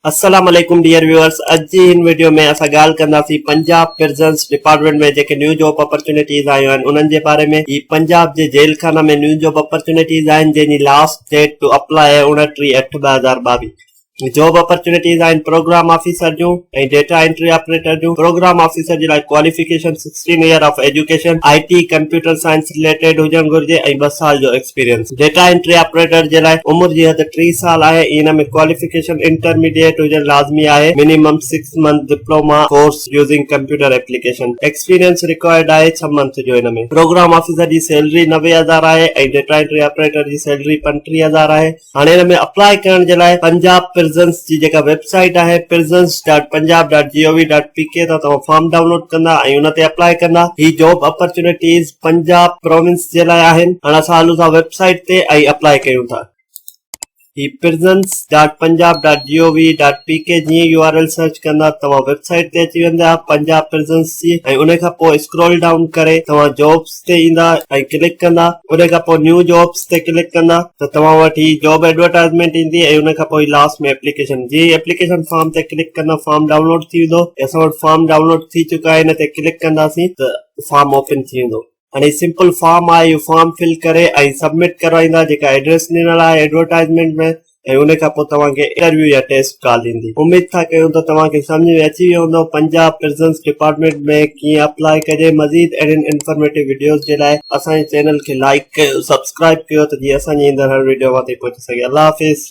السلام عليڪم dear viewers اڄ جي هن وڊيو ۾ اسان ڳالهه ڪنداسين پنجاب پرزنس ڊپارٽمينٽ ۾ جيڪي نيو جاب اپرچونيٽيز آيون آهن انهن جي باري ۾ هي پنجاب جي جيل خانه ۾ نيو جاب اپرچونيٽيز آهن جنهن جي لاسٽ ڊيٽ ٽو اپلاء آهي 29 8 2022 جاب اپرچونيٽيز آهن پروگرام آفيسر جون ۽ ڊيٽا انٽري آپريٽر جون پروگرام آفيسر جي لاء qualification 16 year of education, I T, computer science related هجڻ گهرجي ۽ ٻه سال جو ايڪسپيرينس. ڊيٽا انٽري آپريٽر جي لاء عمر جي حد 30 سال آهي ۽ ان ۾ ڪواليفڪيشن انٽرميڊيٽ هجڻ لازمي آهي، minimum six month diploma course using computer application. Experience required آهي ڇهه منٿ جو ان ۾. پروگرام آفيسر جي سيلري 90,000 آهي ۽ ڊيٽا انٽري آپريٽر جي سيلري 35,000 آهي. هاڻي ان ۾ اپلاء ڪرڻ جي لاء پنجاب پرزنس جي جيڪا ويب سائيٽ آهي prisons dot Punjab dot G O V dot P K تان توهان فارم ڊائونلوڊ ڪندا ۽ ان تي اپلاء ڪندا. هي جاب اپرچونيٽيز پنجاب پراونس جي لاء آهن. هاڻي اسان هلون ٿا ويب سائيٽ تي ۽ اپلاء ڪيون ٿا. هي prisons dot Punjab dot G O V dot P K جيئن يو آر ايل سرچ ڪندا توهان ويب سائيٽ تي اچي ويندا پنجاب پرزنس جي ۽ ان کان پوء اسڪرول ڊائون ڪري توهان جابس تي ايندا ۽ ڪلڪ ڪندا ان کان پوء نيو جابس تي ڪلڪ ڪندا ته توهان وٽ هي جاب ايڊورٽائزمينٽ ايندي ۽ ان کان پوء لاسٽ ۾ ايپليڪيشن جي ايپليڪيشن فارم تي ڪلڪ ڪندا فارم ڊائونلوڊ ٿي ويندو اسان وٽ فارم ڊائونلوڊ ٿي چڪا آهن ان تي ڪلڪ ڪنداسين ته فارم اوپن ٿي ويندو هاڻي سمپل فارم آهي اهو فارم فل ڪري ۽ سبمٽ ڪرائيندا جيڪا ايڊريس ڏنل آهي ايڊورٽائزمينٽ ۾ ۽ ان کان پوء توهان کي انٽرويو يا ٽيسٽ ڪال ايندي. اميد ٿا ڪيون ته توهان کي سمجهه ۾ اچي ويو هوندو پنجاب پرزنس ڊپارٽمينٽ ۾ ڪيئن اپلاء ڪجي. مزيد اهڙين انفارميٽو وڊيوز جي لاء اسان جي چينل کي لائيڪ ڪيو سبسڪرائيب ڪيو ته جيئن اسان جي ايندڙ هر وڊيو اوهان تائين پهچي سگهي. الله حافظ.